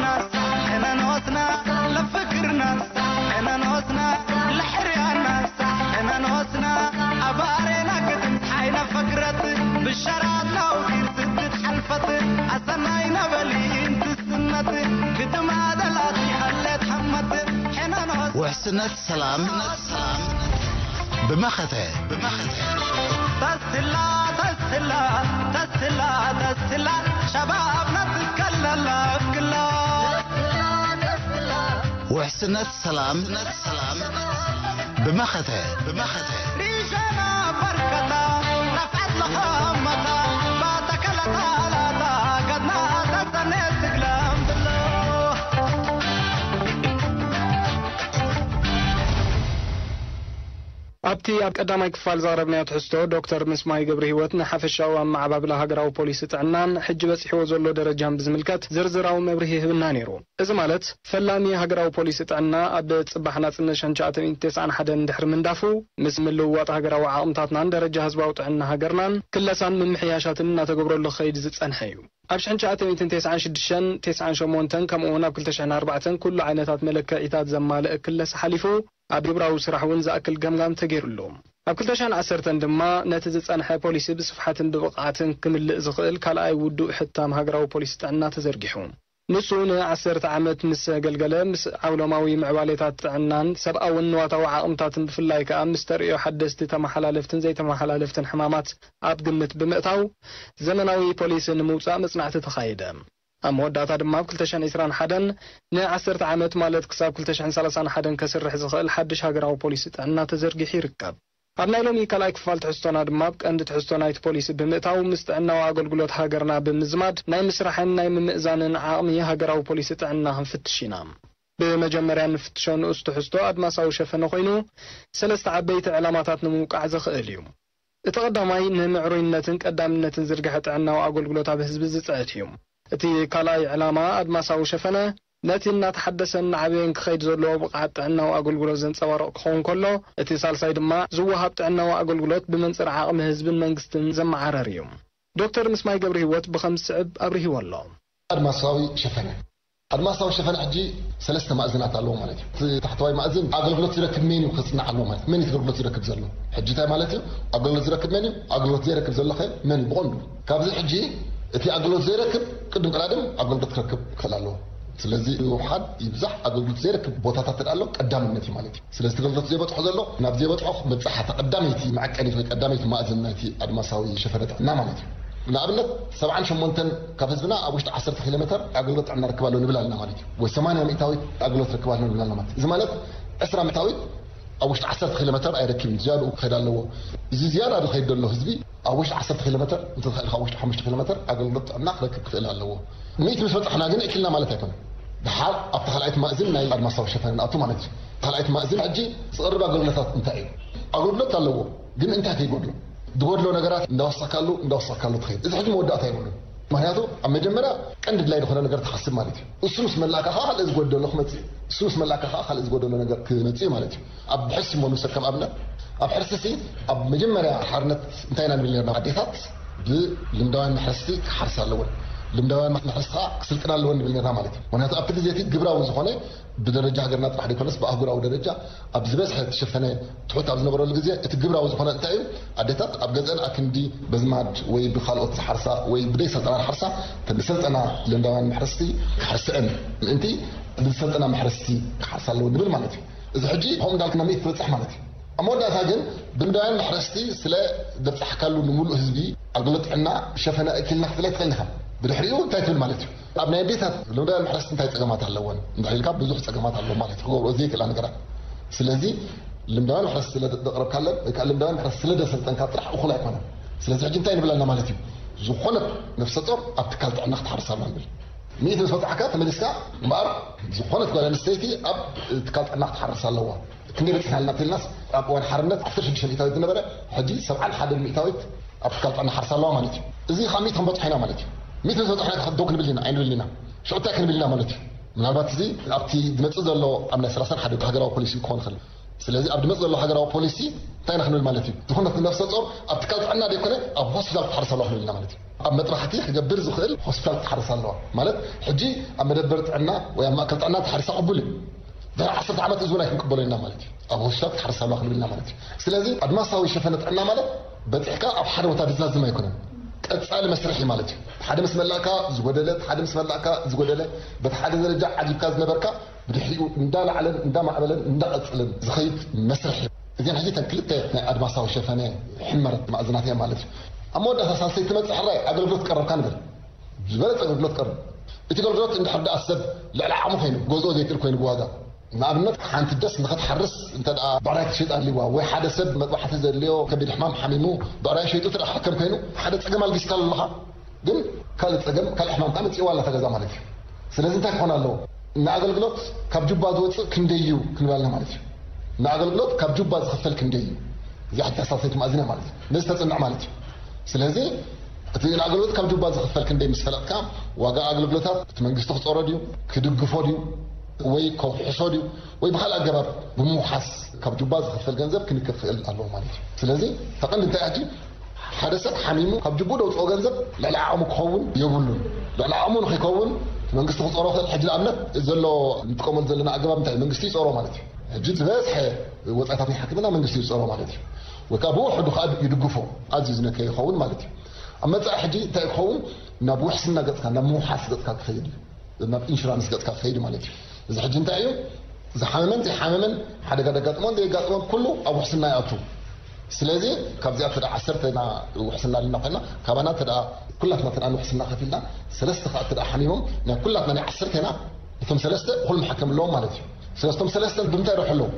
ናሳ ሕነኖትና ለፍክር ናሳ ሕነኖትና ለሕርያ ናሳ ሕነኖትና ኣባሬና ክትንስ ሓይነ ፈግረት ብሸራት ናውቲር ስድት ሓልፈት ኣሰናይ ነበሊ እንትስነት ግጥማ ደላት ይኸለት ሓመት ሕነኖት ውሕስነት ሰላም ብመኸተ ብመኸተ ተስላ ተስላ ተስላ ተስላ ሸባብና ትከለላ እክላ ውሕስነት ሰላም ብመኸተ ብመኸተ ሪሸና በርከታ ረፍዐት ለኸመታ ባተከለታ ላታ ገድና ተሰነ ትግለም ብሎ ኣብቲ ኣብ ቀዳማይ ክፋል ዘቕረብናዮ ትሕዝቶ፣ ዶክተር ምስማይ ገብረ ህይወት ንሓፈሻዊ ኣመዓባብላ ሃገራዊ ፖሊሲ ጥዕናን ሕጂ በጺሕዎ ዘሎ ደረጃን ብዝምልከት ዝርዝራዊ መብርሂ ይህብና ነይሩ። እዚ ማለት፣ ፈላሚ ሃገራዊ ፖሊሲ ጥዕና ኣብ ጽባሕ ናጽነት ሽሕን ትሽዓተ ሚእትን ተስዓን ሓደን ድሕሪ ምንዳፉ፣ ምስ ምልውዋጥ ሃገራዊ ዓቕምታትናን ደረጃ ህዝባዊ ጥዕና ሃገርናን ክለሳን ምምሕያሻትን እናተገብረሉ ክኸይድ ዝጸንሐ እዩ። ኣብ ሽሕን ትሽዓተ ሚእትን ተስዓን ሽዱሽተን፣ ተስዓን ሸሞንተን ከምኡ እውን ኣብ ክልተ ሽሕን ኣርባዕተን ኩሉ ዓይነታት መለክዒታት ዘማልአ ክለሳ ሓሊፉ፣ ኣብ ግብራዊ ስራሕ እውን ዝኣክል ገምጋም ተገይሩሉ። ኣብ ክልተ ሽሕን ዓሰርተን ድማ ነቲ ዝጸንሐ ፖሊሲ ብስፍሓትን ብብቕዓትን ክምልእ ዝኽእል ካልኣይ ውዱእ ሕታም ሃገራዊ ፖሊሲ ጥዕና ተዘርጊሑ። ንሱ ንዓሰርተ ዓመት ምስ ኣገልገለ፣ ምስ ዓውሎማዊ ምዕባሌታት ጥዕናን ሰብኣውን ንዋታዊ ዓቕምታትን ብፍላይ ከኣ ምስ ተርእዮ ሓደስቲ ተመሓላለፍትን ዘይተመሓላለፍትን ሕማማት ኣብ ግምት ብምእታው፣ ዘመናዊ ፖሊሲ ንምውጻእ መጽናዕቲ ተኻየደ። ኣብ መወዳእታ ድማ ኣብ ክልተ ሽሕን ዕስራን ሓደን ንዓሰርተ ዓመት ማለት ክሳብ ክልተ ሽሕን ሰላሳን ሓደን ከስርሕ ዝኽእል ሓድሽ ሃገራዊ ፖሊሲ ጥዕና ተዘርጊሑ ይርከብ። ኣብ ናይ ሎሚ ካልኣይ ክፋል ትሕዝቶና ድማ ኣብ ቀንዲ ትሕዝቶ ናይቲ ፖሊሲ ብምእታው ምስ ጥዕናዊ ኣገልግሎት ሃገርና ብምዝማድ ናይ ምስራሕን ናይ ምምእዛንን ዓቕሚ ሃገራዊ ፖሊሲ ጥዕና ክንፍትሽ ኢና። ብመጀመርያ እንፍትሾ ንኡስ ትሕዝቶ ኣድማሳዊ ሸፈነ ኮይኑ ሰለስተ ዓበይቲ ዕላማታት ንምውቃዕ ዘኽእል እዩ። እቲ ቀዳማይ ንምዕሩይነትን ቀዳምነትን ዝርግሐ ጥዕናዊ ኣገልግሎት ኣብ ህዝቢ ዝጽዕት እዩ። እቲ ካልኣይ ዕላማ ኣድማሳዊ ሸፈነ ነቲ እናተሓደሰን እናዓበየን ክኸይድ ዘለዎ ብቕዓት ጥዕናዊ ኣገልግሎት ዘንጸባርቕ ክኸውን ከሎ፣ እቲ ሳልሳይ ድማ ዝወሃብ ጥዕናዊ ኣገልግሎት ብመንጽር ዓቕሚ ህዝብን መንግስትን ዘመዓረር እዩ። ዶክተር ምስማይ ገብረ ህይወት ብኸም ዝስዕብ ኣብርሂዎ ኣሎ። ኣድማሳዊ ሸፈነ ኣድማሳዊ ሸፈነ ሕጂ ሰለስተ ማእዝናት ኣለዎ ማለት እዩ። እቲ ታሕተዋይ ማእዝን ኣገልግሎት ዝረክብ መን እዩ ክጽናዕ ኣለዎ ማለት እዩ። መን እዩ ኣገልግሎት ዝረክብ ዘሎ? ሕጂ እንታይ ማለት እዩ? ኣገልግሎት ዝረክብ መን እዩ? ኣገልግሎት ዘይረክብ ዘሎ ከ መን እዩ? ብቐንዱ ካብዚ ሕጂ እቲ ኣገልግሎት ዘይረክብ ቅድም ቀዳድም ኣገልግሎት ክረክብ ክኽእል ኣለዎ። ስለዚ ይውሓድ ይብዛሕ ኣገልግሎት ዘይረክብ ቦታታት ተዳሎ ቀዳምነት እዩ ማለት እዩ። ስለዚ እቲ ኣገልግሎት ዘይበጽሖ ዘሎ ናብ ዘይበጽሖ ክበጽሕ እታ ቀዳመይቲ መዐቀኒት ወይ ቀዳመይቲ ማእዝን ናይቲ ኣድማሳዊ ሸፈነ ጥዕና ማለት እዩ። ንኣብነት ሰብዓን ሸሞንተን ካብ ህዝብና ኣብ ውሽጢ ዓሰርተ ኪሎ ሜተር ኣገልግሎት ጥዕና ረክብ ኣሎ ንብል ኣለና ማለት እዩ። ወይ ሰማንያ ሚእታዊት ኣገልግሎት ረክብ ኣሎ ንብል ኣለና ማለት እዩ። እዚ ማለት ዕስራ ሚእታዊት ኣብ ውሽጢ ዓሰርተ ኪሎ ሜተር ኣይረክብን እዩ። ዝያድኡ ክኸይድ ኣለዎ። እዚ ዝያዳ ዝኸይድ ዘሎ ህዝቢ ኣብ ውሽጢ ዓሰርተ ኪሎ ሜተር እንተተኽእል ካብ ውሽጢ ሓሙሽተ ኪሎ ሜተር ኣገልግሎት ጥዕና ክረክብ ክኽእል ኣለዎ። ሚእቲ ምስ በጻሕና ግን እክልና ማለት ኣይኮነን። ድሓር ኣብቲ ካልኣይቲ ማእዝን ናይ ኣድማሳዊ ሸፈነ ንኣቱ ማለት እዩ። ካልኣይቲ ማእዝን ሕጂ ዝቕርብ ኣገልግሎታት እንታይ እዩ? ኣገልግሎት ኣለዎ፣ ግን እንታይ ከይጎድሎ? ዝጎድሎ ነገራት እንዳወሰካሉ እንዳወሰካሉ ትኸይድ። እዚ ሕጂ መወዳእታ የብሉን። ምክንያቱ ኣብ መጀመርያ ቀንዲ ድላይ ዝኾነ ነገር ትሓስብ ማለት እዩ። እሱ ምስ መላእካ ከዓ ካልእ ዝጎደሎ ክመጽእ እዩ። እሱ ምስ መላእካ ከዓ ካልእ ዝጎደሎ ነገር ክመጽእ እዩ ማለት እዩ። ኣብ ሕርሲ እሞ ንውሰድ ከም ኣብነት። ኣብ ሕርሲ ሲ ኣብ መጀመርያ ሓርነት እንታይ ኢና ንብል ነርና? ኣዴታት ብልምዳውያን መሕረስቲ ክሓርሳ ኣለወን፣ ልምዳውያን መሕረስቲ ከዓ ክስልጥና ኣለወን ንብል ነርና ማለት እዩ። ምክንያቱ ኣብቲ ግዜ እቲ ግብራዊ ዝኾነ ብደረጃ ሃገርና ጥራሕ ዘይኮነስ ብኣህጉራዊ ደረጃ ኣብ ዝበዝሐ ዝተሸፈነ ትሑት ኣብ ዝነበረሉ ግዜ እቲ ግብራዊ ዝኾነ እንታይ እዩ? ኣዴታት ኣብ ገዝአን ኣክንዲ በዝማድ ወይ ብካልኦት ዝሓርሳ ወይ ብደይ ሰልጠና ዝሓርሳ እተን ዝሰልጠና ልምዳውያን መሕረስቲ ክሓርሰአን ምእንቲ ብዝሰልጠና መሕረስቲ ክሓርሳ ኣለዎ ንብል ማለት እዩ። እዚ ሕጂ ከምኡ እንዳልክና ሚእቲ ትበጽሕ ማለት እዩ። ኣብ መወዳእታ ግን ብልምዳውያን መሕረስቲ ስለ ዘብጻሕካሉ ንምሉእ ህዝቢ ኣገልግሎት ጥዕና ሸፈነ እኪልና ክትብል ኣይትኽእልን ኢኻ። ብድሕሪኡ እንታይ ትብል ማለት እዩ? ኣብ ናይ ኣዴታት ልምዳውያን መሕረስቲ እንታይ ጸገማት ኣለወን እንድሕር ኢልካ ብዙሕ ጸገማት ኣለዎ ማለት እዩ። ክገብርኦ ዘይክእላ ነገራት። ስለዚ ልምዳውያን መሕረስቲ ስለ ዘቕረብካለን ወይ ከዓ ልምዳውያን መሕረስቲ ስለ ዘሰልጠንካ ጥራሕ እኹል ኣይኮነን። ስለዚ ሕጂ እንታይ ንብል ኣለና ማለት እዩ? ዝኾነት ነፍሰ ጾር ኣብ ትካል ጥዕና ክትሓርስ ኣለዋ ንብል። ሚእቲ ምስ በጻሕካ ተመሊስካ እምበኣር ዝኾነት ጓል ኣንስተይቲ ኣብ ትካል ጥዕና ክትሓርስ ኣለዋ። ክንደይ በጺሕና ኣለና እንተኢልናስ ኣብ እዋን ሓርነት ዓሰርተ ሽዱሽተ ሚእታዊት ዝነበረ ሕጂ ሰብዓን ሓደን ሚእታዊት ኣብ ትካል ጥዕና ሓርሳ ኣለዋ ማለት እዩ። እዚ ካብ ሚእቲ ክንበጽሖ ኢና ማለት እዩ። ሚእቲ ምስ በጻሕና ከ ደው ክንብል ኢና ኣይንብል ኢና። ሽዑ እንታይ ክንብል ኢና ማለት እዩ? ምናልባት እዚ ኣብቲ ዝመጽእ ዘሎ ኣብ ናይ ሰላሳን ሓደን ሃገራዊ ፖሊሲ ክኸውን ይኽእል። ስለዚ ኣብ ድመፅ ዘሎ ሃገራዊ ፖሊሲ እንታይ ኢና ክንብል ማለት እዩ? ዝኾነት ነፍሰ ጾር ኣብ ትካል ጥዕና ዘይኮነ ኣብ ሆስፒታል ክትሓርስ ኣለዋ ክንብል ኢና ማለት እዩ። ኣብ መጥባሕቲ ክገብር ዝኽእል ሆስፒታል ክትሓርስ ኣለዋ ማለት፣ ሕጂ ኣብ መደበር ጥዕና ወይ ኣብ ማእከል ጥዕና ተሓሪሳ ቅቡል እዩ። ድሕሪ ዓሰርተ ዓመት እዚ እውን ኣይክንቅበሎ ኢና ማለት እዩ። ኣብ ሆስፒታል ክትሓርስ ኣለዋ ክንብል ኢና ማለት እዩ። ስለዚ ኣድማሳዊ ሸፈነ ጥዕና ማለት በፂሕካ ኣብ ሓደ ቦታ ዝዛዝም ኣይኮነን። ቀፃሊ መስርሕ እዩ ማለት እዩ። ሓደ ምስ መላእካ ዝጎደለ፣ ሓደ ምስ መላእካ ዝጎደለ፣ በቲ ሓደ ደረጃ ዓጊብካ ዝነበርካ ብድሕሪኡ እንዳላዕለን እንዳማዕበለን እንዳቐፅልን ዝኸይድ መስርሕ እዩ። እዚን ሕጂ እተን ክልተ ናይ ኣድማሳዊ ሸፈነ ሕመረት ማእዝናት እያ ማለት እዩ። ኣብ መወዳእታ ሳልሰይ ትመፅእ ሕራይ ኣገልግሎት ቀረብካ ንብል። ዝበለፀ ኣገልግሎት ቀርብ። እቲ ኣገልግሎት እንድሕር ደኣ ሰብ ልዕሊ ዓቕሙ ኮይኑ፣ ገዝኦ ዘይክእል ኮይኑ ብዋጋ፣ ንኣብነት ሓንቲ ደስ ንኸትሓርስ እንተ ደኣ ብዕራይ ክትሸይጥ ኣድልይዋ፣ ወይ ሓደ ሰብ መጥባሕቲ ዘድልዮ ከቢድ ሕማም ሓሚሙ ብዕራይ ሸይጡ እንተ ደኣ ክሕከም ኮይኑ፣ ሓደ ጸገም ኣልጊስካ ኣለኻ፣ ግን ካልእ ጸገም፣ ካልእ ሕማም ከኣ መጺእዋ ኣላ እታ ገዛ ማለት እዩ። ስለዚ እንታይ ክኾን ኣለዎ? ንኣገልግሎት ካብ ጁባ ዝወጽእ ክንደይ እዩ ክንብል ኣለና ማለት እዩ። ንኣገልግሎት ካብ ጁባ ዝኽፈል ክንደይ እዩ? እዚኣ ሕጂ ሳልሰይቲ ማእዝን እያ ማለት እዩ። ነዚ ተጽንዕ ማለት እዩ። ስለዚ እቲ ንኣገልግሎት ካብ ጁባ ዝኽፈል ክንደይ ምስ ፈለጥካ፣ ዋጋ ኣገልግሎታት እቲ መንግስቲ ክጾሮ ድዩ፣ ክድግፎ ድዩ፣ ወይ ከውሕሶ ድዩ፣ ወይ ብኻልእ ኣገባብ ብምውሓስ ካብ ጁባ ዝኽፈል ገንዘብ ክንክብ ክኽእል ኣለዎ ማለት እዩ። ስለዚ እቲ ቀንዲ እንታይ ሕጂ ሓደ ሰብ ሓሚሙ ካብ ጅቡኡ ደውፅኦ ገንዘብ ልዕሊ ዓቕሙ ክኸውን የብሉን። ልዕሊ ዓቕሙ ንኸይከውን መንግስቲ ክፀሮ ክእል። ሕጂ ንኣብነት ዘሎ እንጥቀመሉ ዘለና ኣገባብ እንታይ እዩ? መንግስቲ ይፀሮ ማለት እዩ። ሕጂ ዝበዝሐ ወፃኢታት ናይ ሕክምና መንግስቲ ይፀሮ ማለት እዩ። ወይ ከዓ ብውሕዱ ከዓ ይድግፎ፣ ኣዝዩ ዝነከየ ይኸውን ማለት እዩ። ኣብ መፃኢ ሕጂ እንታይ ክኸውን? ናብ ውሕስና ገፅካ፣ ናብ ምውሓስ ገፅካ ክኸይድ እዩ። ናብ ኢንሹራንስ ገፅካ ክኸይድ ማለት እዩ። እዚ ሕጂ እንታይ እዩ? ዝሓመመን ዘይሓመመን፣ ሓደጋ ደጋጥሞን ዘየጋጥሞን ኩሉ ኣብ ውሕስና ይኣቱ። ስለዚ ካብዚኣ ተደ ዓሰርተ ኢና ውሕስና ኣለና ኮይና፣ ካባና ተደ ኩላትና ተደ ንውሕስና ከፊልና፣ ሰለስተ ከዓ ተደ ሓሚሞም ናይ ኩላትና ናይ ዓሰርተ ኢና፣ እቶም ሰለስተ እኹል መሓከም ኣለዎም ማለት እዩ። ስለስቶም ሰለስተ ብምንታይ ይረሑ ኣለዉ?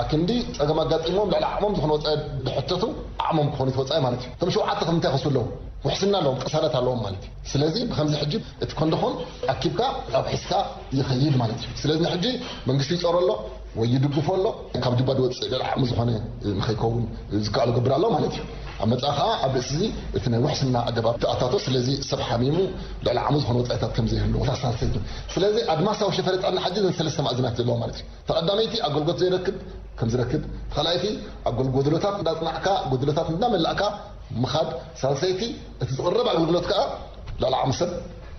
ኣክንዲ ፀገም ኣጋጢሞም ልዕሊ ዓቕሞም ዝኾነ ወፃኢ ድሕተቱ ዓቕሞም ክኾኑ ተወፃኢ ማለት እዩ። እቶም ሸውዓተ ከምንታይ ክወስዱ ኣለዉ? ውሕስና ኣለዎም፣ ቅሳነት ኣለዎም ማለት እዩ። ስለዚ ብከምዚ ሕጂ እቲ ኮንዶኾን ኣኪብካ ኣብ ሒዝካ ይኸይድ ማለት እዩ። ስለዚ ንሕጂ መንግስቲ ይፀሮ ኣሎ ወይ ይድግፎ ኣሎ፣ ካብ ጅባ ድወፅእ ልዕሊ ዓቕሚ ዝኾነ ንኸይከውን ዝከኣሎ ገብር ኣሎ ማለት እዩ። ኣብ መፃኢ ከዓ ኣብ ርእሲ እዚ እቲ ናይ ውሕስና ኣገባብ ተኣታቶ። ስለዚ ሰብ ሓሚሙ ልዕሊ ዓቕሚ ዝኾነ ወፃኢታት ከም ዘይህሉ ወታሳሰይቱ። ስለዚ ኣድማሳዊ ሸፈረ ጥዕና ሕጂ ዘን ሰለስተ ማእዝናት ዘለዎ ማለት እዩ። ተቐዳመይቲ ኣገልግሎት ዘይረክብ ከም ዝረክብ፣ ካልኣይቲ ኣገልግሎት ጎደሎታት እንዳፅናዕካ ጎደሎታት እንዳመላእካ ምኻድ፣ ሳልሰይቲ እቲ ዝቕረብ ኣገልግሎት ከዓ ልዕሊ ዓቕሚ ሰብ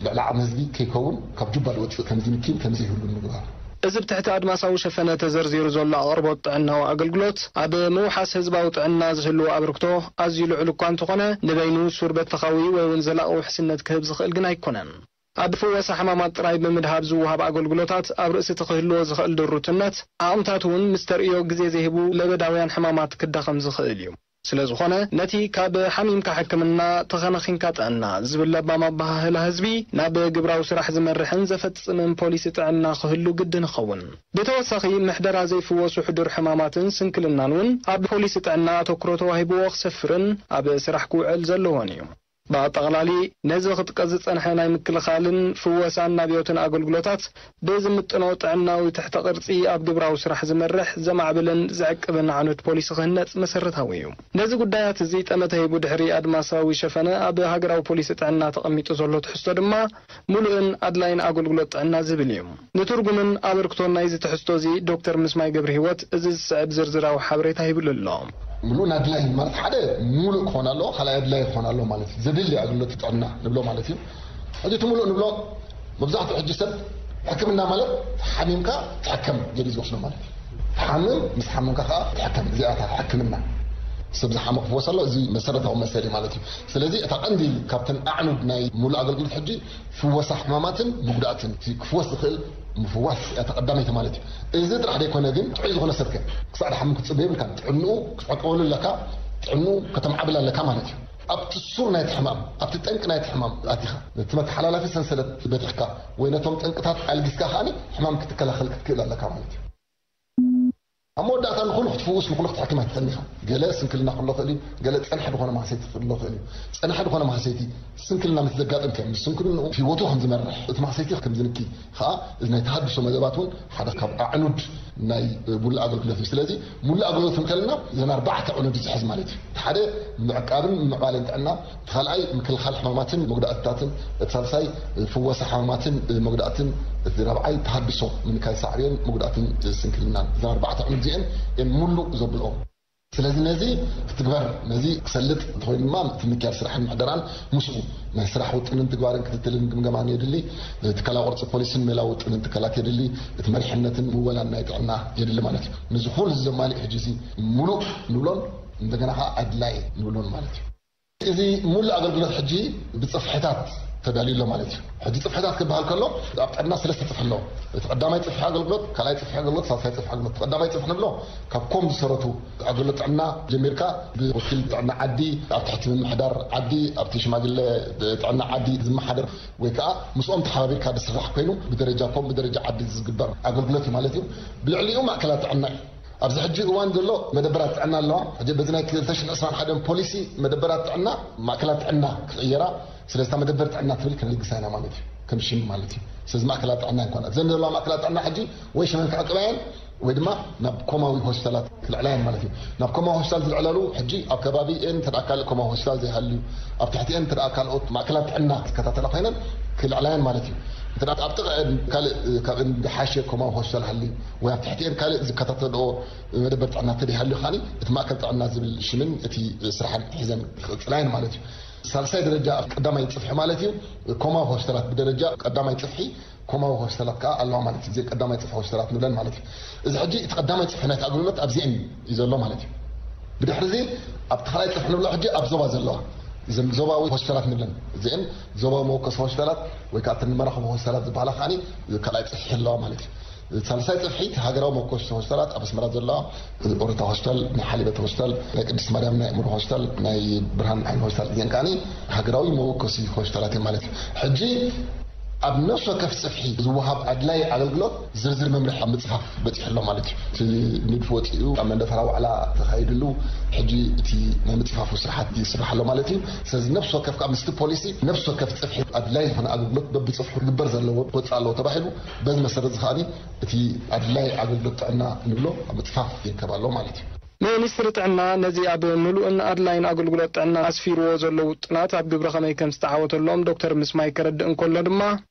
ልዕሊ ዓቕሚ ህዝቢ ከይከውን ካብ ጁባ ዝወፅእ ከም ዝንኪን ከም ዘይህሉን ምግባር። እዚ ብትሕቲ ኣድማሳዊ ሸፈነ ተዘርዚሩ ዘሎ ኣቕርቦት ጥዕናዊ ኣገልግሎት ኣብ ምውሓስ ህዝባዊ ጥዕና ዝህልዎ ኣበርክቶ ኣዝዩ ልዑል እኳ እንተኾነ፣ ንበይኑ ሱር በተኻዊ ወይ እውን ዘላቒ ውሕስነት ክህብ ዝኽእል ግን ኣይኮነን። ኣብ ፍወሳ ሕማማት ጥራይ ብምድሃብ ዝወሃብ ኣገልግሎታት ኣብ ርእሲ እቲ ክህልዎ ዝኽእል ድሩትነት ዓቕምታት እውን ምስ ተርእዮ ግዜ ዘይህቡ ለበዳውያን ሕማማት ክዳኸም ዝኽእል እዩ። ስለ ዝኾነ ነቲ ካብ ሓሚምካ ሕክምና፣ ተኸናኺንካ ጥዕና ዝብል ለባም ኣበሃህላ ህዝቢ ናብ ግብራዊ ስራሕ ዝመርሕን ዘፈጽምን ፖሊሲ ጥዕና ክህሉ ግድን ይኸውን። ብተወሳኺ ምሕደራ ዘይፍወሱ ሕዱር ሕማማትን ስንክልናን እውን ኣብ ፖሊሲ ጥዕና ኣተኩሮ ተዋሂብዎ ክሰፍርን ኣብ ስራሕ ክውዕል ዘለዎን እዩ። ብኣጠቓላሊ ነዚ ክጥቀስ ዝጸንሐ ናይ ምክልኻልን ፍወሳን ናብዮትን ኣገልግሎታት ብዝምጥኖ ጥዕናዊ ትሕተ ቅርጺ ኣብ ግብራዊ ስራሕ ዝመርሕ፣ ዘማዕብልን ዝዕቅብን ዓኑድ ፖሊሲ ክህነጽ መሰረታዊ እዩ። ነዚ ጉዳያት እዚ ጠመተ ሂቡ ድሕሪ ኣድማሳዊ ሸፈነ ኣብ ሃገራዊ ፖሊሲ ጥዕና ተቐሚጡ ዘሎ ትሕዝቶ ድማ ምሉእን ኣድላይን ኣገልግሎት ጥዕና ዝብል እዩ። ንትርጉምን ኣበርክቶን ናይዚ ትሕዝቶ እዚ ዶክተር ምስማይ ገብረ ህይወት እዚ ዝስዕብ ዝርዝራዊ ሓበሬታ ሂብሉ ኣሎ። ምሉእን ኣድላይን ማለት ሓደ ምሉእ ክኾን ኣለዎ፣ ካልኣይ ኣድላይ ክኾን ኣለዎ ማለት እዩ። ዘድሊ ኣገልግሎት ጥዕና ንብሎ ማለት እዩ። ሕጂ እቲ ምሉእ ንብሎ መብዛሕትኡ ሕጂ ሰብ ሕክምና ማለት ሓሚምካ ትሕከም ገዲ ዝወስዶ ማለት እዩ። ትሓምም፣ ምስ ሓመምካ ከዓ ትሕከም። እዚኣ እታ ሕክምና ሰብ ዝሓመ ክፍወስ ኣሎ። እዚ መሰረታዊ መሰል እዩ ማለት እዩ። ስለዚ እታ ቀንዲ ካብተን ኣዕኑድ ናይ ምሉእ ኣገልግሎት ሕጂ ፍወሳ ሕማማትን ምጉዳእትን፣ እቲ ክፍወስ ዝኽእል ምፍዋስ እያ ተቐዳመይቲ ማለት እዩ። እዚ ጥራሕ ዘይኮነ ግን ጥዑይ ዝኾነ ሰብከ ክሳዕ ድሓም ክትጽበ የብልካን። ጥዕንኡ ክትዕቀበሉ ኣለካ፣ ጥዕንኡ ከተማዕብል ኣለካ ማለት እዩ። ኣብቲ ሱር ናይቲ ሕማም፣ ኣብቲ ጠንቂ ናይቲ ሕማም ኣቲኻ ነቲ መተሓላላፊ ሰንሰለት በቲሕካ ወይ ነቶም ጠንቅታት ኣልጊስካ ከኣ ሕማም ክትከላኸል ክትክእል ኣለካ ማለት እዩ። ኣብ መወዳእታ ንኹሉ ክትፍውስ ንኹሉ ክትሕክም ኣይትኽእልን ኢኻ። ገለ ስንክልና ክህሎ ይኽእል እዩ፣ ገለ ጸንሐ ዝኾነ ማህሰይቲ ክህሎ ይኽእል እዩ። ጸንሐ ዝኾነ ማህሰይቲ ስንክልና ምስ ዘጋጥም ከ ምስ ስንክልንኡ ህይወቱ ከም ዝመርሕ፣ እቲ ማህሰይቲ ከም ዝንኪ ከኣ እዚ ናይ ተሃድሶ መደባት እውን ሓደ ካብ ኣዕኑድ ናይ ሙሉእ ኣገልግሎት እዩ። ስለዚ ሙሉእ ኣገልግሎት እንከልና እዘን ኣርባዕተ ኣዕኑድ ዝሕዝ ማለት እዩ። እቲ ሓደ ምዕቃብን ምምዕባልን ጥዕና፣ እቲ ካልኣይ ምክልኻል ሕማማትን መጉዳእትታትን፣ እቲ ሳልሳይ ፍወሳ ሕማማትን መጉዳእትን እቲ ራብዓይ ተሃድሶ ምንካይ ሳዕቤን መጉዳእትን ስንክልናን። እዘን ኣርባዕተ ዕኑድ እዚአን እየን ሙሉእ ዘብልኦ። ስለዚ ነዚ ክትግበር፣ ነዚ ክሰልጥ እንተኾይኑ ድማ እቲ ምክያድ ስራሕን ምሕደራን ምስኡ ናይ ስራሕ ውጥንን ትግባርን ክትትልን ግምገማን የድሊ። ትካላዊ ቅርፂ ፖሊሲን ሜላዊ ውጥንን ትካላት የድሊ። እቲ መሪሕነትን ምወላን ናይ ጥዕና የድሊ ማለት እዩ። ነዚ ኩሉ ዘማልእ ሕጂ እዚ ሙሉእ ንብሎን እንደገና ከዓ ኣድላይ ንብሎን ማለት እዩ። እዚ ሙሉእ ኣገልግሎት ሕጂ ብፅፍሕታት ተዳልዩ ኣሎ ማለት እዩ። ሕጂ ፅፍሕታት ክበሃል ከሎ ኣብ ጥዕና ሰለስተ ፅፍሒ ኣሎ። እቲ ቀዳማይ ፅፍሒ ኣገልግሎት፣ ካልኣይ ፅፍሒ ኣገልግሎት፣ ሳልሳይ ፅፍሒ ኣገልግሎት። እቲ ቀዳማይ ፅፍሒ ንብሎ ካብ ኮም ዝሰረቱ ኣገልግሎት ጥዕና ጀሚርካ ብወኪል ጥዕና ዓዲ፣ ኣብ ትሕቲ ምምሕዳር ዓዲ፣ ኣብቲ ሽማግለ ጥዕና ዓዲ ዝመሓደር ወይ ከዓ ምስኦም ተሓባቢርካ ዝስራሕ ኮይኑ ብደረጃ ኮም ብደረጃ ዓዲ ዝግበር ኣገልግሎት እዩ ማለት እዩ። ብልዕሊኡ ማእከላት ጥዕና እዩ። ኣብዚ ሕጂ እዋን ዘሎ መደበራት ጥዕና ኣለዋ። ሕጂ በዚ ናይ ክልተ ሽሕን ዕስራን ሓደን ፖሊሲ መደበራት ጥዕና ማእከላት ጥዕና ክቕየራ፣ ስለዚ እታ መደበር ጥዕና ትብል ከነልግሳ ኢና ማለት እዩ፣ ከም ሽም ማለት እዩ። ስለዚ ማእከላት ጥዕና ይኮና እዘን ዘለዋ ማእከላት ጥዕና ሕጂ ወይ ሽመን ክዕቅባ እየን ወይ ድማ ናብ ኮማዊ ሆስፒታላት ክልዕላ እየን ማለት እዩ። ናብ ኮማዊ ሆስፒታል ዝልዕለሉ ሕጂ ኣብ ከባቢ እየን እንተ ደኣ ካልእ ኮማዊ ሆስፒታል ዘይሃልዩ፣ ኣብ ትሕቲ እየን እንተ ደኣ ካልኦት ማእከላት ጥዕና ዝከታተላ ኮይነን ክልዕላ እየን ማለት እዩ። እንተ ደኣ ኣብ ጥቕዐን ካልእ ካብእን ዝሓሸ ኮማዊ ሆስፒታል ሃልዩ ወይ ኣብ ትሕቲ እየን ካልእ ዝከታተልኦ መደበር ጥዕና እንተ ደይሃልዩ ከኣ እቲ ማእከል ጥዕና ዝብል ሽምን እቲ ስራሕን ሒዘን ክቕጽላ እየን ማለት እዩ። ሳልሳይ ደረጃ ኣብ ቀዳማይ ጽፍሒ ማለት እዩ። ኮማዊ ሆስፒታላት ብደረጃ ቀዳማይ ጽፍሒ ኮማዊ ሆስፒታላት ከኣ ኣለዋ ማለት እዩ። እዚ ቀዳማይ ጽፍሒ ሆስፒታላት ንብለን ማለት እዩ። እዚ ሕጂ እቲ ቀዳማይ ጽፍሒ ናይቲ ኣገልግሎት ኣብዚአን እዩ ዘሎ ማለት እዩ። ብድሕሪ እዚ ኣብቲ ካልኣይ ጽፍሒ ንብሎ ሕጂ ኣብ ዞባ ዘለዋ እዘን ዞባዊ ሆስፒታላት ንብለን እዚአን ዞባዊ መወከሲ ሆስፒታላት ወይ ከዓ እተን መራኸቢ ሆስፒታላት ዝበሃላ ከኣ ካልኣይ ጽፍሒ ኣለዋ ማለት እዩ። ሳልሳይ ጽፍሒ እቲ ሃገራዊ መወከሲ ሆስፒታላት ኣብ ኣስመራ ዘለዋ ኦረታ ሆስፒታል፣ ናይ ሓሊበት ሆስፒታል፣ ናይ ቅድስት ማርያም ናይ ኣእምሮ ሆስፒታል፣ ናይ ብርሃን ዓይኒ ሆስፒታል እዚአን ከኣ ሃገራዊ መወከሲ ሆስፒታላት እዮም ማለት እዩ። ሕጂ ኣብ ነፍሲ ወከፍ ጽፍሒ ዝወሃብ ኣድላይ ኣገልግሎት ዝርዝር መምርሒ ኣብ ምጽፋፍ በጺሑ ኣሎ ማለት እዩ። እቲ ንድፊ ወጺኡ ኣብ መንደፈራ ዋዕላ ተኻይድሉ ሕጂ እቲ ናይ ምጽፋፉ ስራሓት ይስራሕ ኣሎ ማለት እዩ። ስለዚ ነፍሲ ወከፍ ካብ ምስቲ ፖሊሲ ነፍሲ ወከፍ ጽፍሒ ኣድላይ ዝኾነ ኣገልግሎት በብጽፍሑ ክግበር ዘለዎ ክወጽእ ኣለዎ ተባሂሉ በዚ መሰረት እዚ ከኣ እቲ ኣድላይ ኣገልግሎት ጥዕና ንብሎ ኣብ ምጽፋፍ ይርከብ ኣሎ ማለት እዩ። ሚኒስትሪ ጥዕና ነዚ ኣብ ምሉእን ኣድላይን ኣገልግሎት ጥዕና ኣስፊርዎ ዘሎ ውጥናት ኣብ ግብሪ ከመይ ከም ዝተዓወተሎም ዶክተር ምስማይ ከረድእ እንከሎ ድማ፣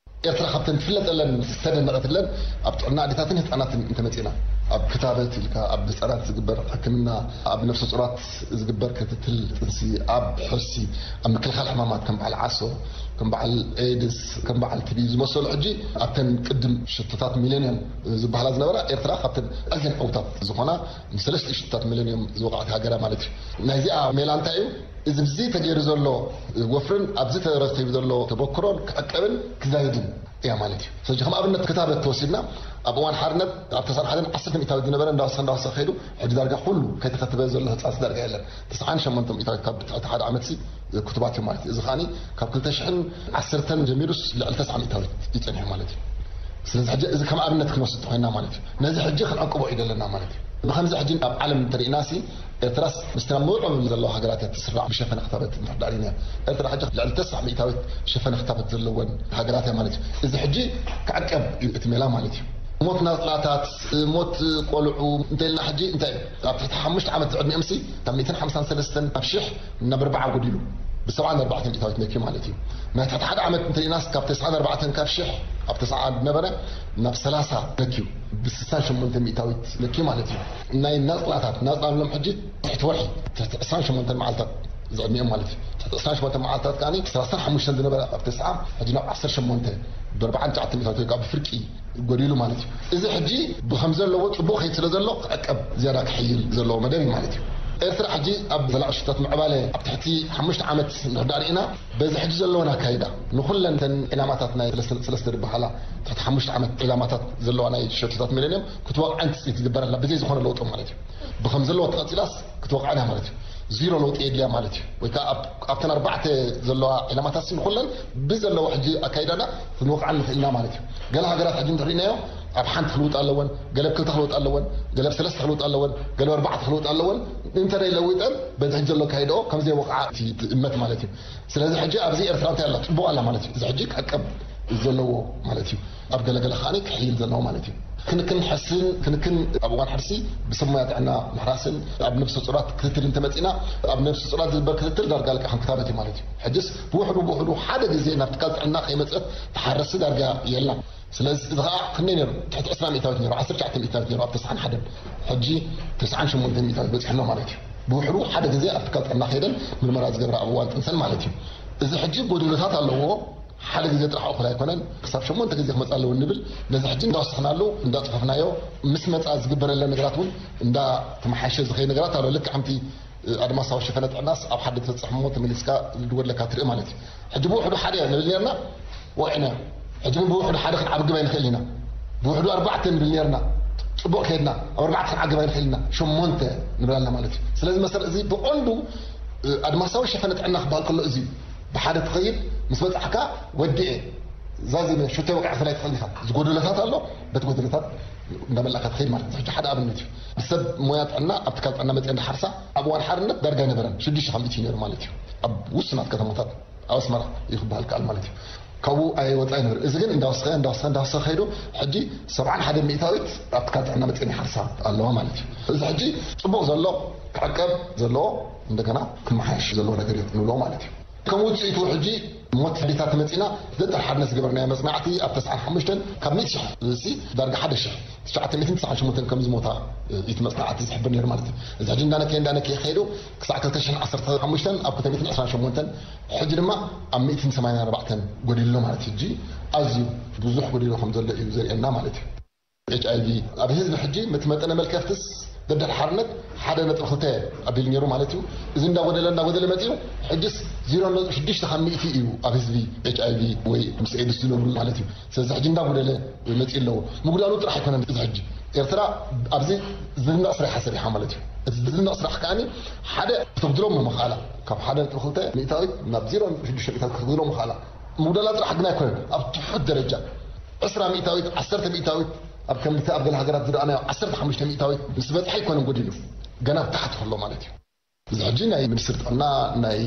ኤርትራ ካብተን ትፍለጠለን ዝተደነቐትለን ኣብ ጥዕና ኣዴታትን ህፃናትን እንተመፂና፣ ኣብ ክታበት ኢልካ ኣብ ህፃናት ዝግበር ሕክምና፣ ኣብ ነፍሰ ጡራት ዝግበር ክትትል ጥንሲ፣ ኣብ ሕርሲ፣ ኣብ ምክልኻል ሕማማት ከም በዓል ዓሶ፣ ከም በዓል ኤድስ፣ ከም በዓል ቲቢ ዝመሰሉ ሕጂ ኣብተን ቅድም ሽቶታት ሚሌንየም ዝበሃላ ዝነበራ ኤርትራ ካብተን ኣዝየን ዕውታት ዝኾና ንሰለስተ ሽቶታት ሚሌንየም ዝወቕዐት ሃገራ ማለት እዩ። ናይዚኣ ሜላ እንታይ እዩ? እዚ ብዚ ተገይሩ ዘሎ ወፍርን ኣብዚ ተረኺቡ ዘሎ ተበክሮን ክዕቀብን ክዛየድን እያ ማለት እዩ። ስለዚ ከም ኣብነት ክታበት ተወሲድና ኣብ እዋን ሓርነት ኣብ ተስዓን ሓደን ዓሰርተ ሚእታዊት ዝነበረ እንዳወሰኸ እንዳወሰኸ ከይዱ ሕጂ ዳርጋ ኩሉ ከይተኸተበ ዘሎ ህፃንሲ ዳርጋ የለን። ተስዓን ሸሞንተ ሚእታዊት ካብ ትሕቲ ሓደ ዓመትሲ ክቱባት እዩ ማለት እዩ። እዚ ከኣ ካብ ክልተ ሽሕን ዓሰርተን ጀሚሩስ ልዕሊ ተስዓ ሚእታዊት እዩ ጸኒሑ ማለት እዩ። ስለዚ ሕጂ እዚ ከም ኣብነት ክንወስድ ኮይና ማለት እዩ። ነዚ ሕጂ ክንዕቅቦ እዩ ዘለና ማለት እዩ። ብኸምዚ ሕጂ ኣብ ዓለም እንተሪእናሲ ኤርትራስ ምስቲ ናብ ምዕቡል ዘለዋ ሃገራት እያ ትስራዕ ብሸፈነ ክታበት እንድሕር ዳሪና። ኤርትራ ሕጂ ልዕሊ ተስዓ ሚእታዊት ሸፈነ ክታበት ዘለወን ሃገራት እያ ማለት እዩ። እዚ ሕጂ ክዕቀብ እዩ እቲ ሜላ ማለት እዩ። ሞት ናጽላታት፣ ሞት ቆልዑ እንተኢልና ሕጂ እንታይ እዩ? ኣብ ትሕቲ ሓሙሽተ ዓመት ዝዕድሚኦምሲ ካብ ሚእትን ሓምሳን ሰለስተን ኣብ ሽሕ ናብ ኣርብዓ ጎዲሉ፣ ብሰብዓን ኣርባዕተን ሚእታዊት ነክዩ ማለት እዩ። ናይ ትሕቲ ሓደ ዓመት እንተሪእናስ ካብ ተስዓን ኣርባዕተን ካብ ሽሕ ኣብ ተስዓ ዝነበረ ናብ ሰላሳ ነክዩ፣ ብስሳን ሸሞንተ ሚእታዊት ነክዩ ማለት እዩ። ናይ ናጽላታት፣ ናጽላ ንብሎም ሕጂ ትሕቲ ወርሒ፣ ትሕቲ ዕስራን ሸሞንተን መዓልታት ዝዕድሚኦም ማለት እዩ። ትሕቲ ዕስራን ሸሞንተን መዓልታት ከኣ ሰላሳን ሓሙሽተን ዝነበረ ኣብ ተስዓ ሕጂ ናብ ዓሰርተ ሸሞንተ፣ ብኣርባዓን ትሽዓተን ሚእታዊት ወይ ከዓ ብፍርቂ ጎዲሉ ማለት እዩ። እዚ ሕጂ ብከም ዘለዎ ጽቡቕ ከይድ ስለ ዘሎ ክዕቀብ ዝያዳ ክሕይል ዘለዎ መደብ እዩ ማለት እዩ። ኤርትራ ሕጂ ኣብ ዘላቒ ሽቶታት ምዕባለ ኣብ ትሕቲ ሓሙሽተ ዓመት እንድሕር ዳኣ ርኢና በዚ ሕጂ ዘለወን ኣካይዳ ንኹለን እተን ዕላማታት ናይ ሰለስተ ሰለስተ ዝበሃላ ትሕቲ ሓሙሽተ ዓመት ዕላማታት ዘለዋ ናይ ሸቶታት ሚሌንየም ክትወቕዐን ትጽቢት ዝግበረላ ብዘይ ዝኾነ ለውጢ ማለት እዩ። ብከም ዘለዎ ተቐጺላስ ክትወቕዐን እያ ማለት እዩ። ዚሮ ለውጢ የድልያ ማለት እዩ። ወይ ከዓ ኣብ- ኣብተን ኣርባዕተ ዘለዋ ዕላማታት ንኹለን ብዘለዎ ሕጂ ኣካይዳና ክንወቕዓን ንኽእል ኢና ማለት እዩ። ገለ ሃገራት ሕጂ እንተሪእናዮ ኣብ ሓንቲ ክልውጥ ኣለወን፣ ገለ ኣብ ክልተ ክልውጥ ኣለወን፣ ገለ ኣብ ሰለስተ ክልውጥ ኣለወን፣ ገለ ኣብ ኣርባዕተ ክልውጥ ኣለወን። እንተደይ ለዊጠን በዚ ሕጂ ዘሎ ኣካይዳኦ ከም ዘይወቕዓ እቲ ትእመት ማለት እዩ። ስለዚ ሕጂ ኣብዚ ኤርትራ እንታይ ኣላ? ጽቡቕ ኣላ ማለት እዩ። እዚ ሕጂ ክዕቀብ ዘለዎ ማለት እዩ። ኣብ ገለገለ ከኣ ክሕይል ዘለዎ ማለት እዩ። ክንክን ሕስን ክንክን ኣብ እዋን ሕርሲ ብሰብ ሞያ ጥዕና ምሕራስን ኣብ ነብሰ ፁራት ክትትል እንተመፂና፣ ኣብ ነብሰ ፁራት ዝግበር ክትትል ዳርጋ ልክዕ ከም ክታበት እዩ ማለት እዩ። ሕጅስ ብውሕዱ ብውሕዱ ሓደ ግዜ ናብ ትካል ጥዕና ከይመፀት ትሓረሲ ዳርጋ የላን። ስለዚ እዚ ከዓ ክንደይ ነይሩ? ትሕቲ ዕስራ ሚእታዊት ነይሩ፣ ዓሰርተ ትሽዓተ ሚእታዊት ነይሩ ኣብ ተስዓን ሓደን። ሕጂ ተስዓን ሸሞንተን ሚእታዊት በፂሕና ማለት እዩ። ብውሕዱ ሓደ ግዜ ኣብ ትካል ጥዕና ከይደን ምርመራ ዝገብራ ኣብ እዋን ጥንሰን ማለት እዩ። እዚ ሕጂ ጎደሎታት ኣለዎ። ሓደ ግዜ ጥራሕ እኹል ኣይኮነን፣ ክሳብ ሸሞንተ ግዜ ክመጽእ ኣለዎ እንብል። ነዚ ሕጂ እንዳወሰኽናሉ እንዳጽፈፍናዮ ምስ መጻ ዝግበረለ ነገራት እውን እንዳተመሓየሸ ዝኸይ ነገራት ኣሎ። ልክዕ ከምቲ ኣድማሳዊ ሸፈነ ጥዕናስ ኣብ ሓደ ትበጽሕ እሞ ተመሊስካ ዝድወለካ ትርኢ ማለት እዩ። ሕጂ ብውሕዱ ሓደ ንብል ነርና፣ ወዒና። ሕጂ ግን ብውሕዱ ሓደ ክንዓግብ ኣይንኽእል ኢና። ብውሕዱ ኣርባዕተ ንብል ነርና፣ ጽቡቕ ከይድና፣ ኣብ ኣርባዕተ ክንዓግብ ኣይንኽእል ኢና፣ ሸሞንተ ንብል ኣለና ማለት እዩ። ስለዚ መሰረት እዚ ብቐንዱ ኣድማሳዊ ሸፈነ ጥዕና ክበሃል ከሎ እዚ ብሓደ ትኸይድ፣ ምስ በጻሕካ ወዲኤ ዛዚመ ሹተ ወቅዐ ክብል ኣይትኽእል ኢኻ። ዝጎደለታት ኣሎ፣ በቲ ጎደለታት እንዳመላእካ ትኸይድ ማለት እዩ። ሕጂ ሓደ ኣብነት እዩ። ብሰብ ሞያ ጥዕና ኣብ ትካል ጥዕና መፅአ እንዳሓርሳ ኣብ እዋን ሓርነት ዳርጋ ኣይነበረን፣ ሽዱሽተ ካብ ሚእቲ እዩ ነይሩ ማለት እዩ። ኣብ ውሱናት ከተማታት ኣብ ኣስመራ እዩ ክበሃል ከኣል ማለት እዩ። ካብኡ ኣይወፃ ይነብር። እዚ ግን እንዳወሰኸ እንዳወሰኸ እንዳወሰኸ ከይዱ ሕጂ ሰብዓን ሓደ ሚእታዊት ኣብ ትካል ጥዕና መፅአን ይሓርሳ ኣለዋ ማለት እዩ። እዚ ሕጂ ፅቡቕ ዘሎ ክዕቀብ ዘለዎ እንደገና ክመሓየሽ ዘለዎ ነገር እዩ ንብሎ ማለት እዩ። ከም ውፅኢቱ ሕጂ ሞት ኣዴታት መፂና ዘጠር ሓድነት ዝገበርናዮ መፅናዕቲ ኣብ ተስዓን ሓሙሽተን ካብ ሚእቲ ሽሕ እዚ ዳርጋ ሓደ ሽሕ ትሽዓተ ሚእትን ትስዓን ሸሞንተን ከም ዝሞታ እዩ እቲ መፅናዕቲ ዝሕብር ነይሩ ማለት እዩ። እዚ ሕጂ እንዳነከየ እንዳነከየ ከይዱ ክሳዕ ክልተ ሽሕን ዓሰርተ ሓሙሽተን ኣብ ክልተ ሚእትን ዕስራን ሸሞንተን ሕጂ ድማ ኣብ ሚእትን ሰማንያን ኣርባዕተን ጎዲሉ ማለት እዩ። ሕጂ ኣዝዩ ብዙሕ ጎዲሉ ከም ዘሎ እዩ ዘርእየና ማለት እዩ። ኤች ኣይ ቪ ኣብ ህዝቢ ሕጂ ምት መጠነ መልከፍትስ ደደር ሓርነት ሓደ ነጥቢ ክልተ ኣቢሉ ነይሩ ማለት እዩ። እዚ እንዳጎደለ እንዳጎደለ መፂኡ ሕጅስ ዜሮ ነጥቢ ሽዱሽተ ካብ ሚእቲ እዩ ኣብ ህዝቢ ኤች ኣይ ቪ ወይ ምስ ኤድስ ዝነብሩ ማለት እዩ። ስለዚ ሕጂ እንዳጎደለ መፂኡ ኣለዎ። ምጉዳሉ ጥራሕ ኣይኮነን። እዚ ሕጂ ኤርትራ ኣብዚ ዝድነቕ ስራሕ ይሓሰብ ኢኻ ማለት እዩ። እቲ ዝድነቕ ስራሕ ከኣኒ ሓደ ክትጉድሎ ምኽኣላ፣ ካብ ሓደ ነጥቢ ክልተ ሚእታዊት ናብ ዜሮ ነጥቢ ሽዱሽተ ሚእታዊት ክትጉድሎ ምኽኣላ። ምጉዳላ ጥራሕ ግን ኣይኮነን፣ ኣብ ትሑት ደረጃ ዕስራ ሚእታዊት፣ ዓሰርተ ሚእታዊት፣ ኣብ ከምቲ ኣብ ገለ ሃገራት ዝረኣናዮ ዓሰርተ ሓሙሽተ ሚእታዊት ምስ በጽሐ ኣይኮነን ጎዲሉ፣ ገና ኣብ ታሕቲ ከሎ ማለት እዩ። እዚ ሕጂ ናይ ሚኒስትሪ ጥዕና፣ ናይ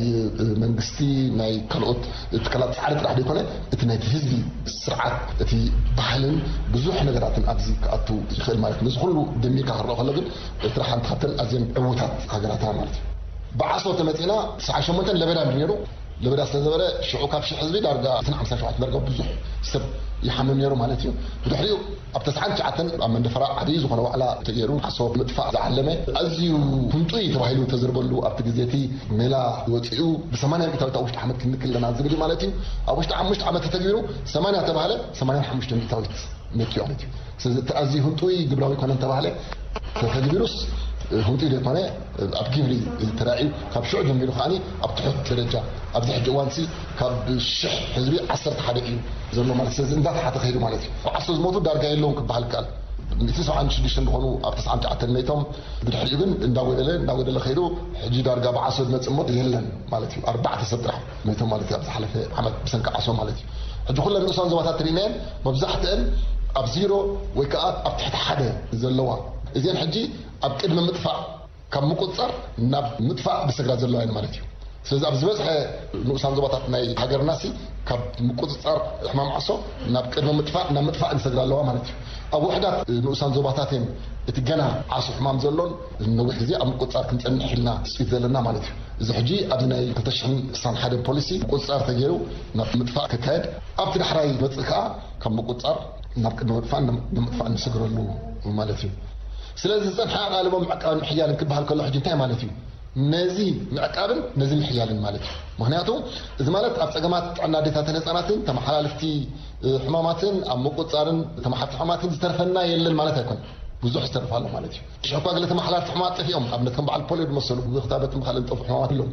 መንግስቲ፣ ናይ ካልኦት ትካላት ጻዕሪ ጥራሕ ዘይኮነ፣ እቲ ናይቲ ህዝቢ ስርዓት፣ እቲ ባህልን ብዙሕ ነገራትን ኣብዚ ክኣቱ ይኽእል ማለት እዩ። ነዚ ኩሉ ደሚርካ ክረኦ ከሎ ግን ኤርትራ ሓንቲ ካብተን ኣዝየን ዕዉታት ሃገራት እያ ማለት እዩ። ብዓሶ ተመጺእና ትስዓን ሸሞንተን ለበዳ ነይሩ። ለበዳ ስለ ዝበረ ሽዑ ካብ ሽሕ ህዝቢ ዳርጋ እትን ሓምሳ ሸውዓተ ዳርጋ ብዙሕ ሰብ ይሓምም ነይሩ ማለት እዩ። ብድሕሪኡ ኣብ ተስዓን ትሽዓተን ኣብ መንደፈራ ዓብዪ ዝኾነ ዋዕላ ተገይሩ ዓሶ ምጥፋእ ዝዓለመ ኣዝዩ ህንጡይ ተባሂሉ ተዘርበሉ ኣብቲ ግዜ እቲ ሜላ ወፂኡ ብሰማንያ ሚእታዊት ኣብ ውሽጢ ዓመት ክንክል ኣለና ዝብል እዩ ማለት እዩ። ኣብ ውሽጢ ሓሙሽተ ዓመት ተተግቢሩ ሰማንያ ተባህለ ሰማንያን ሓሙሽተ ሚእታዊት መኪ ማለት እዩ። ስለዚ እቲ ኣዝዩ ህንጡይ ግብራዊ ኮነ እንተባህለ ተተግቢሩስ ህንጡይ ዘይኮነ ኣብ ግብሪ ተራእዩ ካብ ሽዑ ጀሚሩ ከዓኒ ኣብ ትሑት ደረጃ ኣብዚ ሕጂ እዋንሲ ካብ ሽሕ ህዝቢ ዓሰርተ ሓደ እዩ ዘሎ ማለት ስለዚ እንዳተሓተ ከይዱ ማለት እዩ። ብዓሶ ዝሞቱ ዳርጋ የለውን ክበሃል ይከኣል። ሚእቲ ሰብዓን ሽዱሽተን ዝኾኑ ኣብ ተስዓን ትሽዓተን መይቶም ብድሕሪኡ ግን እንዳጎደለ እንዳጎደለ ከይዱ ሕጂ ዳርጋ ብዓሶ ዝመፅእ ሞት የለን ማለት እዩ። ኣርባዕተ ሰብ ጥራሕ መይቶም ማለት እዩ ኣብ ዝሓለፈ ዓመት ብሰንኪ ዓሶ ማለት እዩ። ሕጂ ኩለን ንኡሳን ዞባታት ትርኢናየን መብዛሕትአን ኣብ ዜሮ ወይ ከዓ ኣብ ትሕቲ ሓደ ዘለዋ እዚአን ሕጂ ኣብ ቅድሚ ምጥፋእ ካብ ምቁፅፃር ናብ ምጥፋእ ብሰግራ ዘለዋ እየን ማለት እዩ። ስለዚ ኣብ ዝበዝሐ ንኡሳን ዞባታት ናይ ሃገርና ሲ ካብ ምቁፅፃር ሕማም ዓሶ ናብ ቅድሚ ምጥፋእ ናብ ምጥፋእ ዝሰግራ ኣለዋ ማለት እዩ። ኣብ ውሕዳት ንኡሳን ዞባታት እየን እቲ ገና ዓሶ ሕማም ዘሎን ነዊሕ ግዜ ኣብ ምቁፅፃር ክንፀንሕ ኢልና ስኢት ዘለና ማለት እዩ። እዚ ሕጂ ኣብዚ ናይ ክልተ ሽሕን ዕስራን ሓደን ፖሊሲ ምቁፅፃር ተገይሩ ናብ ምጥፋእ ክካየድ ኣብቲ ዳሕራይ መፅእ ከዓ ካብ ምቁፅፃር ናብ ቅድሚ ምጥፋእ ንምጥፋእ ንስግረሉ ማለት እዩ። ስለዚ ዝፀንሐ ኣቓልቦ ምዕቃብን ምሕያልን ክበሃል ከሎ ሕጂ እንታይ ማለት እዩ? ነዚ ምዕቃብን ነዚ ምሕያልን ማለት እዩ። ምክንያቱ እዚ ማለት ኣብ ፀገማት ጥዕና ኣዴታትን ህፃናትን ተመሓላልፍቲ ሕማማትን ኣብ ምቁፃርን ተመሓልቲ ሕማማትን ዝተርፈና የለን ማለት ኣይኮን። ብዙሕ ዝተርፍ ኣሎ ማለት እዩ። ሽዑ እኳ ገለ ተመሓላልፍቲ ሕማማት ጠፊኦም ኣብነት ከም በዓል ፖሊዮ ዝመሰሉ ብክታበት ምኻልን ጠፉ ሕማማት ኣለዉ።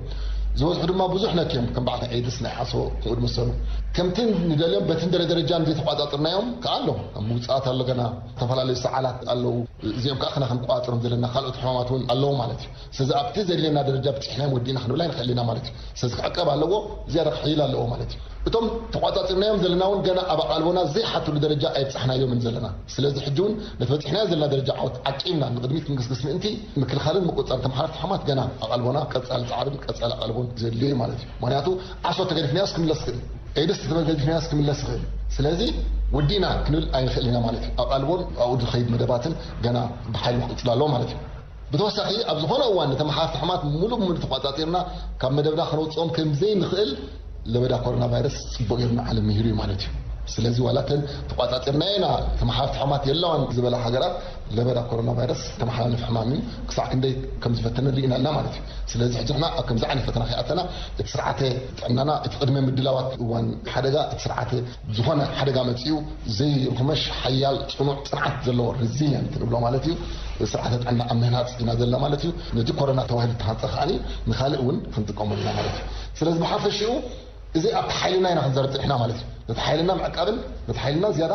ዝበዝሑ ድማ ብዙሕ ነክዮም ከም በዓል ናይ ኤድስ ናይ ዓሶ ከምኡ ዝመሰሉ ከምቲ ንደልዮም በትን ደረጃን ዘይተቋፃፅርናዮም ከዓ ኣሎ። ኣብ ምውፃኣት ኣሎ ገና ዝተፈላለዩ ሰዓላት ኣለዉ። እዚኦም ከዓ ክና ክንቋፅሮም ዘለና ካልኦት ሕማማት እውን ኣለዉ ማለት እዩ። ስለዚ ኣብቲ ዘድልየና ደረጃ ብፅሕናዮም ወዲእና ክንብል ኣይንኽእል ኢና ማለት እዩ። ስለዚ ክዕቀብ ኣለዎ። ዝያዳ ክሕይል ኣለዎ ማለት እዩ። እቶም ተቋፃፂርናዮም ዘለና እውን ገና ኣብ ኣቓልቦና ዘይሓትሉ ደረጃ ኣይብፃሕናዮምን ዘለና። ስለዚ ሕጂ እውን ነቲ በፂሕናዮ ዘለና ደረጃ ዓወት ዓቂብና ንቕድሚት ክንግስግስ ምእንቲ ምክልኻልን ምቁፅፃር ተመሓላልቲ ሕማማት ገና ኣቓልቦና ቀፃሊ ፃዕርን ቀፃሊ ኣቓልቦን ዘድልዮ እዩ ማለት እዩ። ምክንያቱ ዓሶ ተገዲፍናዮስ ክምለስ ይኽእል እዩ። ኤድስ ተገዲፍናዮስ ክምለስ ይኽእል እዩ። ስለዚ ወዲና ክንብል ኣይንኽእል ኢና ማለት እዩ። ኣቓልቦን ኣብኡ ዝኸይድ መደባትን ገና ብሓይሊ ክቕፅል ኣለዎ ማለት እዩ። ብተወሳኺ ኣብ ዝኾነ እዋን ነተመሓላለፍቲ ሕማማት ሙሉእ ብሙሉእ ተቋፃፂርና ካብ መደብና ከነውፅኦም ከም ዘይንኽእል ለበዳ ኮሮና ቫይረስ ፅቡቕ ጌርና ዓለም ምሂሩ እዩ ማለት እዩ። ስለዚ ዋላ እተን ተቋፃፂርናዮ ኢና፣ ተመሓላለፍቲ ሕማማት የለዋን ዝበላ ሃገራት ለበዳ ኮሮና ቫይረስ ተመሓላልፍ ሕማም እዩ፣ ክሳዕ ክንደይ ከም ዝፈተነ ርኢና ኣለና ማለት እዩ። ስለዚ ሕጂ ንሕና ኣብ ከምዚ ዓይነት ፈተና ከይኣተና እቲ ስርዓተ ጥዕናና እቲ ቅድመ ምድላዋት እዋን ሓደጋ እቲ ስርዓተ ዝኾነ ሓደጋ መፂኡ ዘይርመሽ ሓያል ፅኑዕ ፅንዓት ዘለዎ ሪዚሊየንት ንብሎ ማለት እዩ። ስርዓተ ጥዕና ኣብ ምህናፅ ኢና ዘለና ማለት እዩ። ነቲ ኮሮና ተባሂሉ ዝተሃንፀ ከዓኒ ንኻልእ እውን ክንጥቀመሉ ኢና ማለት እዩ። ስለዚ ብሓፈሽኡ እዚ ኣብቲ ሓይልና ኢና ክንዘርጥሕ ኢና ማለት እዩ። ነቲ ሓይልና ምዕቃብን ነቲ ሓይልና ዝያዳ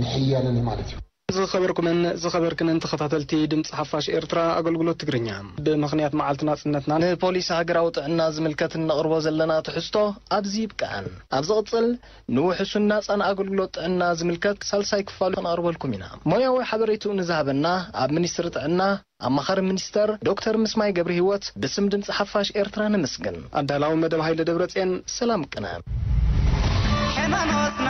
ምሕያልን እዩ ማለት እዩ። ዝኸበርኩምን ዝኸበርክንን ተኸታተልቲ ድምፂ ሓፋሽ ኤርትራ ኣገልግሎት ትግርኛ፣ ብምኽንያት መዓልቲ ናጽነትና ንፖሊሲ ሃገራዊ ጥዕና ዝምልከት እነቕርቦ ዘለና ትሕዝቶ ኣብዚ ይብቅዐን። ኣብ ዝቕጽል ንውሕሱን ናጻን ኣገልግሎት ጥዕና ዝምልከት ሳልሳይ ክፋሉ ከነቕርበልኩም ኢና። ሞያዊ ሓበሬትኡ ንዝሃበና ኣብ ሚኒስትሪ ጥዕና ኣማኻሪ ሚኒስተር ዶክተር ምስማይ ገብረ ህይወት ብስም ድምፂ ሓፋሽ ኤርትራ ነመስግን። ኣዳላዊ መደብ ሃይለ ደብረጽዮን፣ ሰላም ቅነ። ሃይማኖትና